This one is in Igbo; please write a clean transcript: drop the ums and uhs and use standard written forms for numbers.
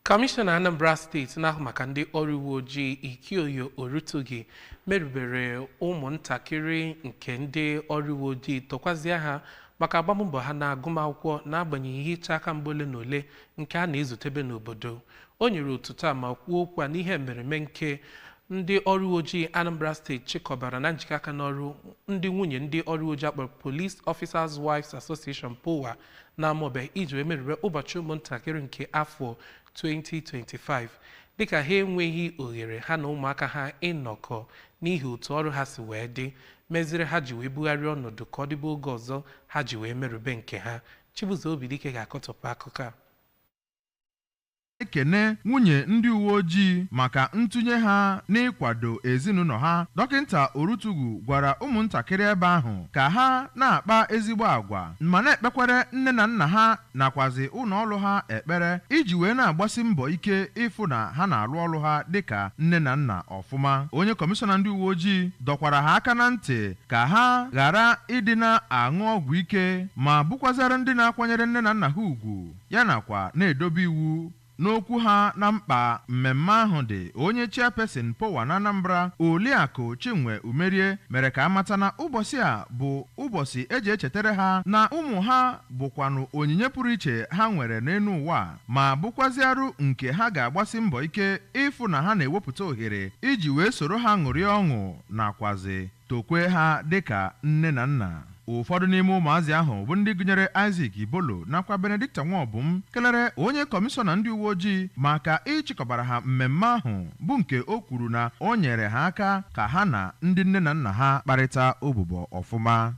Kọmishọna Anambra Steeti na-ahụ maka ndị ọrụ uwe ojii, Ikioye Orutugi, merubere ụmụntakịrị nke ndị ọrụ uwe ojii, tokwazie ha maka agbammbọ ha na agụmakwụkwọ n'agbanyeghị ihe ịcha aka mgba ole na ole nke a na-ezutebe n'obodo. O nyere otuto a ma kwuo okwu a n'ihe mmereme nke ndị ọrụ uwe ojii Anambra Steeti chịkọbara na njikọ aka n'ọrụ ndị nwunye ndị ọrụ uwe ojii akpọrọ Police Officers Wives Association, POWA, na Amọbe iji wee merube ụbọchị ụmụntakịrị nke afọ 2025, dịka ha enweghị ohere ha na ụmụaka ha ịnọkọ n'ihi otu ọrụ ha si wee dị, meziri ha ji wee bugharịa ọnọdụ ka ọ dịbe oge ọzọ ha ji wee merube nke ha. Chibuzo Obidike ga-akọtọpụ akụkọ a. Ekene nwunye ndị uwe ojii maka ntụnye ha n'ịkwado ezinụlọ ha, Dọkịnta Orutugu gwara ụmụntakịrị ebe ahụ ka ha na-akpa ezigbo agwa ma na-ekpekwere nne na nna ha nakwazi ụlọ ọrụ ha ekpere iji wee na-agbasi mbọ ike ịfụ na ha na-arụ ọrụ ha dịka nne na nna ọfụma. Onye kọmishọna ndị uwe ojii dọkwara ha aka na ntị ka ha ghara ịdị na-aṅụ ọgwụ ike ma bụkwazara ndị na-akwanyere nne na nna ha ugwu, ya nakwa na-edobe iwu. N'okwu ha na mkpa mmemme ahụ dị, onye chairperson POWA na Anambra, Oliakụ Chinwe Umerie, mere ka amata na ụbọchị a bụ ụbọchị eji echetara ha na ụmụ ha bụkwanụ onyinye pụrụ iche ha nwere n'elu ụwa, ma bụkwaziarụ nke ha ga-agbasi mbọ ike ịfụ na ha na-ewepụta ohere iji wee soro ha ṅụrịa ọṅụ nakwazi tokwe ha dịka nne na nna. Ụfọdụ n'ime ụmụazị ahụ bụ ndị gụnyere Isaac Ibolo nakwa Benedicta Nwaobum kelere onye kọmishọna ndị uwe ojii maka ịchịkọbara ha mmemme ahụ, bụ nke o kwuru na o nyeere ha aka ka ha na ndị nne na nna ha kparịta ụbụbọ ọfụma.